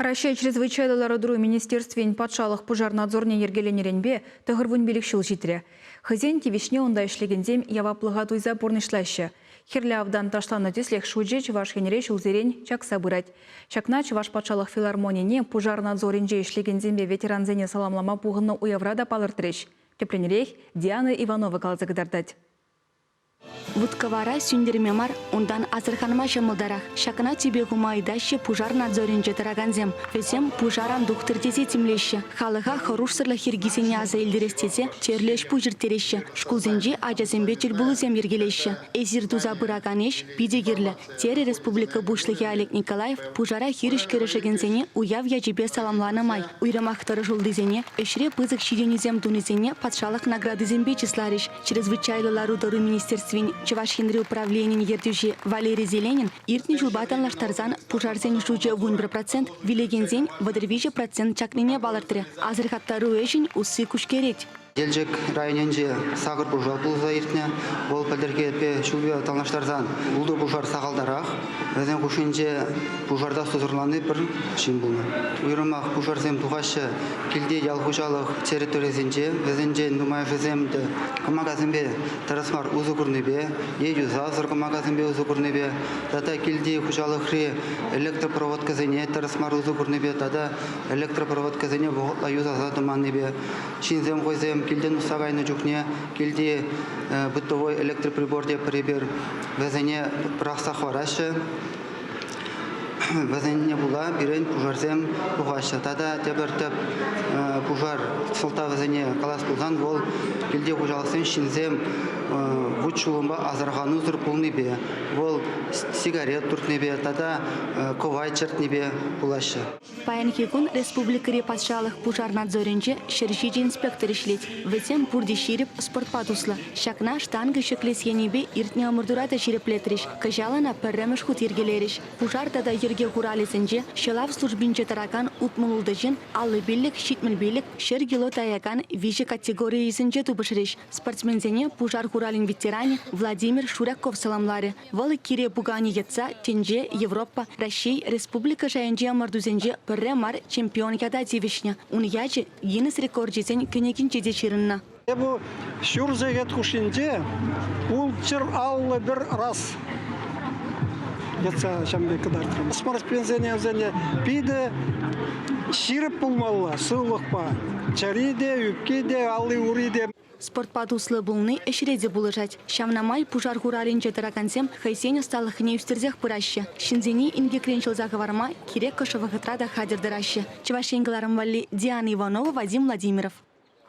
Раҫҫей чрезвычайлӑ лару-тӑру министерствин патшалӑх пушар надзорне йӗркеленӗренпе 95 ҫул ҫитрӗ. Хӑйсен тивӗҫне унта ӗҫлекенсем яваплӑха туйса пурнӑҫлаҫҫӗ. Хӗрлӗ автан ташланӑ тӗслӗх шучӗ Чӑваш Енре ҫулсерен чакса пырать. Ҫакна Чӑваш патшалӑх филармонине пушар надзорӗнче ӗҫлекенсемпе ветерансене саламлама пухӑннӑ уявра та палӑртрӗҫ. Тӗплӗнрех Диана Иванова каласа кӑтартать. Вут-кӑвара сӳнтерме мар, унтан асӑрханма ҫӑмӑлтарах. Ҫакна тӗпе хума ыйтаҫҫӗ пушар надзорӗнче тӑракансем. Вӗсем пушар ан тухтӑр тесе тимлеҫҫӗ. Халӑха хӑрушсӑрлӑх йӗркисене аса илтерес тесе тӗрлӗ ӗҫ-пуҫ ирттереҫҫӗ. Шкулсенче ачасемпе тӗлпулусем йӗркелеҫҫӗ. Эсир туса пыракан ӗҫ питӗ кирлӗ, терӗ республика Пуҫлӑхӗ Олег Николаев пушара хирӗҫ кӗрешекенсене уяв ячӗпе саламланӑ май. Уйрӑмах тӑрӑшуллисене, ӗҫре пысӑк ҫитӗнӳсем тунисене патшалӑх наградисемпе чысларӗҫ. Чрезвычайлӑ лару-тӑру министерствин Чӑваш Енри управленийӗн ертӳҫи Валерий Зеленин иртнӗ ҫулпа танлаштарсан пушарсен шучӗ 11%, вилекенсен 33% чакнине палӑртрӗ. Асӑрхаттару ӗҫӗн усси куҫкӗрет. Елчӗк районӗнче сакӑр пушар пулса иртнӗ. Вӑл пӗлтӗрхипе ҫулпа танлаштарсан ултӑ пушар сахалтарах. Вӗсен хушшинче пушарта сусӑрланни пӗр ҫын пулнӑ. Уйрӑмах пушарсем тухаҫҫӗ килти ял хуҫалӑх территорийӗсенче. Вӗсенчен нумайӑшӗсем те кӑмакасемпе тӗрӗс мар усӑ курнипе е юсавсӑр кӑмакасемпе усӑ курнипе тата килти хуҫалӑхри электропроводкӑсене тӗрӗс мар усӑ курнипе тата электропроводкӑсене вӑхӑтла юсаса тӑманнипе ҫынсем хӑйсем килтен тухса кайнӑ чухне килти бытовой электроприбор тепӗр эпир вӗсене пӑрахса хӑвараҫҫӗ. Вӗсене пула пирӗн пушарсем тухаҫҫӗ. Тата тепӗр тӗп пушар сӑлтавӗсене калас пулсан вӑл килти хуҫалӑхсен ҫынсем вут-ҫулӑмпа асӑрханусӑр пулнипе, вӑл сигарет туртнипе тата кӑвайт чӗртнипе пулаҫҫӗ. Паянхи кун республикӑри патшалӑх пушар надзорӗнче 107 инспектор ӗҫлет. Вӗсем пурте ҫирӗп, спортпа туслӑ. Ҫакна штанга ҫӗклес енӗпе иртнӗ ӑмӑртура та ҫирӗплетрӗҫ. Кӑҫал ӑна пӗрремӗш хут йӗркелерӗҫ. Пушар тата йӗрке хуралӗсенче ҫӑлав службинче тӑракан 66 ҫын 55, 75, 100 кило таякан виҫӗ категорийӗсенче тупӑшрӗҫ. Спортсменсене пушар хуралӗн ветеранӗ Владимир Шуряков саламларӗ. Вӑл кире пуканӗ йӑтса тӗнче, Европа, Раҫҫей, республика шайӗнчи ӑмӑртусенче пӗрре мар чемпион ята тивӗҫнӗ. Ун ячӗ Гиннес рекорчӗсен кӗнекинче те ҫырӑннӑ. Эпӗ ҫур сехет хушшинче 651 раз йӑтса ҫавӑн пек кӑтартрӑм. Спортсменсене вӗсене питӗ ҫирӗп пулмалла сывлӑхпа. Чӗри те, ӳпки те, алли-ури те. Спортпа туслӑ пулни ӗҫре те пулӑшать. Ҫавна май пушар хуралӗнче тӑракансем хӑйсен ӑсталӑхне ӳстерсех пыраҫҫӗ. Ҫынсене инкекрен ҫӑлса хӑварма кирек хӑш вӑхӑтра та хатӗр тӑраҫҫӗ. Чӑваш Ен кӑларӑм валли Диана Иванова, Вадим Владимиров.